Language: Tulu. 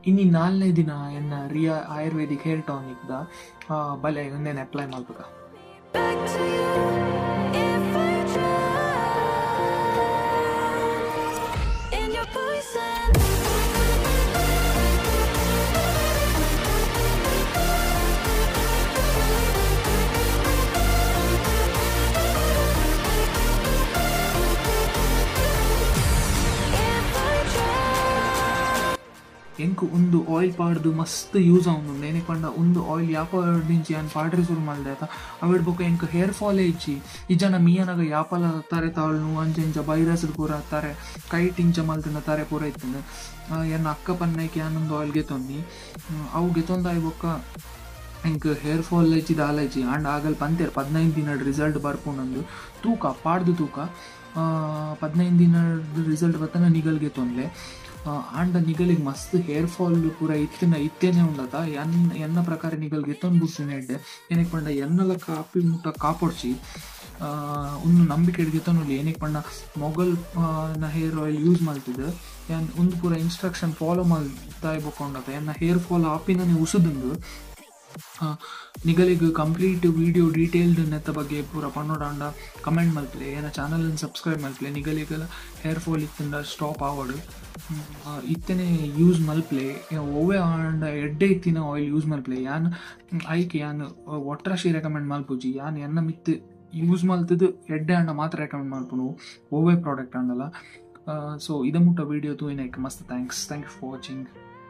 ಇನ್ನು 4ನೇ ದಿನ ಎನ್ನ ರಿಯಾ ಆಯುರ್ವೇದಿಕ್ hair tonic the ಬಲೆ ಒಂದೇನು ಅಪ್ಲೈ ಮಾಡ್ಬೇಕ. ಎಂಕು ಒಂದು ಆಯಿಲ್ ಪಾಡ್ದು ಮಸ್ತ್ ಯೂಸ್ ಆವೊಂದುಂಡು. ಏನೇ ಪಂಡ ಒಂದು ಆಯಿಲ್ ಯಾಪ ದಿಂಚಿ ಯಾನ್ ಪಾಡ್ರೆ ಸುರು ಮಲ್ದೆ ಆತ ಅವೆಡ್ ಬೊಕ ಎಂಕ್ ಹೇರ್ ಫಾಲ್ ಇಜ್ಜಿ. ಇಜ್ಜನ ಮೀಯನಾಗ ಯಾಪಲ ತರೆ ತಾಳ್ನು ಅಂಚ ಇಂಚ ವೈರಸ್ ಪೂರ ತರೆ ಕೈಟ್ ಇಂಚ ಮಲ್ತಿನ ತರೆ ಪೂರ ಇತ್ತುಂಡು. ಎನ್ನ ಅಕ್ಕ ಪನ್ನೈಕ್ ಯಾನೊಂದು ಆಯಿಲ್ ಗೆತೊಂದಿ ಅವು ಗೆತೊಂದಾಯಿ ಬೊಕ್ಕ ಎಂಕ್ ಹೇರ್ ಫಾಲ್ ಇಜ್ಜಿ ದಾಲ ಇಜ್ಜಿ. ಆಂಡ ಆಗಲ್ ಪಂತೇರ್ 15 ದಿನಡ್ ರಿಸಲ್ಟ್ ಬರ್ಪುಂಡಂದು ತೂಕ ಪಾಡ್ದು ತೂಕ 15 ದಿನದ ರಿಸಲ್ಟ್ ಬತ್ತನ ನಿಗಲ್ ಗೆತೊಂದ್ಲೆ. ಆಂಡ ನಿಗಲಿಗೆ ಮಸ್ತ್ ಹೇರ್ ಫಾಲ್ ಪೂರ ಇತ್ತಿನ ಇತ್ತೇನೆ ಉಂಡತ. ಎನ್ನ ಪ್ರಕಾರ ನಿಗಲ್ ಗೆತ್ತೊಂದು ಬುಡ್ಸಿನ ಎಡ್ಡೆ. ಏನಕ್ಕೆ ಪಂಡ ಎನ್ನಲ ಕಾಪಿ ಮುಟ್ಟ ಕಾಪೊಡ್ಚಿ ಒಂದು ನಂಬಿಕೆ ಗೆತ್ತೊಂದು. ಏನಕ್ಕೆ ಪಂಡ ಮೊಗಲ್ ನ hair oil use ಮಲ್ತಿದ್ದು ಯಾನ್ ಒಂದು ಪೂರ ಇನ್ಸ್ಟ್ರಕ್ಷನ್ ಫಾಲೋ ಮಲ್ತಾ ಬೊಕ್ಕ ಎನ್ನ ಹೇರ್ ಫಾಲ್ ಆಪಿನನೆ ಉಸುದುಂಡು. ನಿಗಲಿಗೆ complete video detailed ನೆತ್ತ ಬಗ್ಗೆ ಪೂರ ಪನ್ನೊಡಾಂಡ ಕಮೆಂಟ್ ಮಲ್ಪಲೆ, ಏನ ಚಾನಲ್ ಸಬ್ಸ್ಕ್ರೈಬ್ ಮಲ್ಪಲೆ. ನಿಗಲಿಗೆಲ್ಲ ಹೇರ್ ಫಾಲ್ ಇತ್ತಿಂದ ಸ್ಟಾಪ್ ಆವಡು ಇತ್ತನೆ ಯೂಸ್ ಮಲ್ಪಲೆ. ಒವ್ವೆ ಆಂಡ ಎಡ್ಡೆ ಇತ್ತಿನ ಆಯಿಲ್ ಯೂಸ್ ಮಲ್ಪಲೆ. ಯಾನ್ ಐಕೆ ಯಾನ್ ಒಟ್ರಾಶಿ ರೆಕಮೆಂಡ್ ಮಲ್ಪುಜಿ. ಯಾನ್ ಎನ್ನ ಮಿತ್ತು ಯೂಸ್ ಮಲ್ತದ್ದು ಎಡ್ಡೆ ಆಂಡ ಮಾತ್ರ ರೆಕಮೆಂಡ್ ಮಲ್ಪುನು ಒವ್ವೆ ಪ್ರಾಡಕ್ಟ್ ಆಂಡಲ. ಸೊ ಇದ ಮುಟ್ಟ ವೀಡಿಯೋ ತೂಯಿನೈಕ್ ಮಸ್ತ್ thanks. Thank you for watching.